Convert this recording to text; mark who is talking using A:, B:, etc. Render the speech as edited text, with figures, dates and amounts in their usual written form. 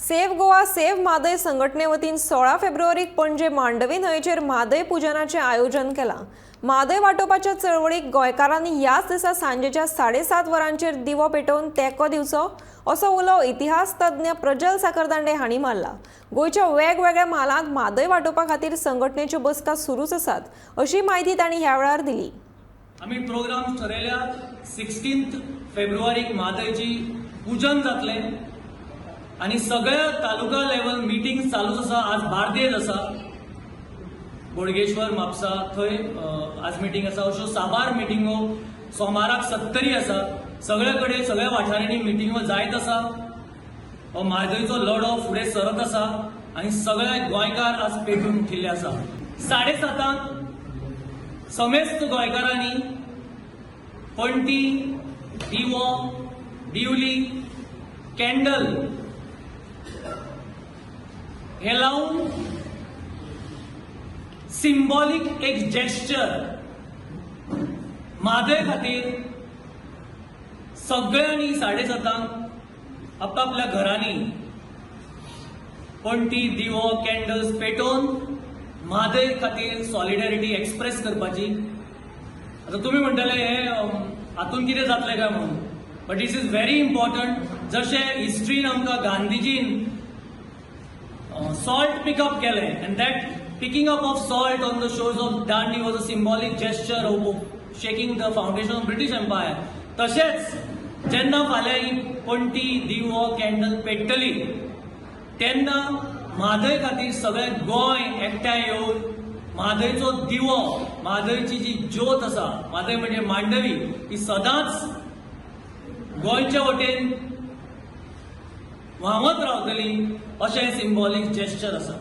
A: Save Goa save Mhadei संघटने वतीन 16 फेब्रुवारीक पणजे मांडवी न्हंयेचेर म्हादय पुजनाचें आयोजन केलां. म्हादय वाटोवपाच्या चळवळीक गोंयकारांनी ह्याच दिसा सांजेच्या 7:30 वरांचेर दिवो पेटोवन तेंको दिवचो, असो उलो इतिहास तज्ञ प्रजल साखरदांडे हांणी मारला. गोंयच्या वेगवेगळ्या म्हालांत म्हादय वाटोवपा खातीर संघटनेच्यो बसका सुरूच आसात, अशी म्हायती तांणी ह्या वेळार दिली.
B: आमी प्रोग्राम ठरयल्या, 16 फेब्रुवारीक म्हादयची पूजन जातलें आनी सगळ्या तालुका लेवल मिटींग चालूच आसा. आज बार्देज आसा, बोडगेश्वर, म्हापसा थंय आज मिटींग आसा. अश्यो साबार मिटिंगो, सोमाराक सत्तरी आसा. सगळे कडेन, सगळ्या वाठारांनी मिटिंगो जायत आसा. हो म्हादयचो लढो फुडें सरत आसा आनी सगळे गोंयकार आज पेटून उठिल्ले आसा. 7:30 सांक समेस्त गोंयकारांनी पणटी, दिवो, दिवली, कॅन्डल हे लावून सिम्बॉलीक एक जेस्चर म्हादय खातीर सगळ्यांनी 7:30 सांक आपापल्या घरांनी पणटी, दिवो, कॅन्डल्स पेटोवन म्हादय खातीर सॉलिडॅरिटी एक्सप्रेस करपाची. आतां तुमी म्हणटले, हे हातून कितें जातलें काय म्हणून, but this is very important. जशें हिस्ट्रीन आमकां गांधीजीन सॉल्ट पिकअप केलें and that picking up of salt on the shores of Dandi was a symbolic gesture of shaking the foundation of British Empire, तशेंच जेन्ना फाल्यां ही पणटी, दिवो, कॅन्डल पेट्टली, तेन्ना म्हादय खातीर सगळें गोंय एकठांय येवन म्हादयचो दिवो, म्हादयची जी ज्योत आसा, म्हादय म्हणजे मांडवी, ती सदांच गोंयच्या वटेन व्हांवत रावतली, अशें सिम्बॉलीक जेस्चर आसा.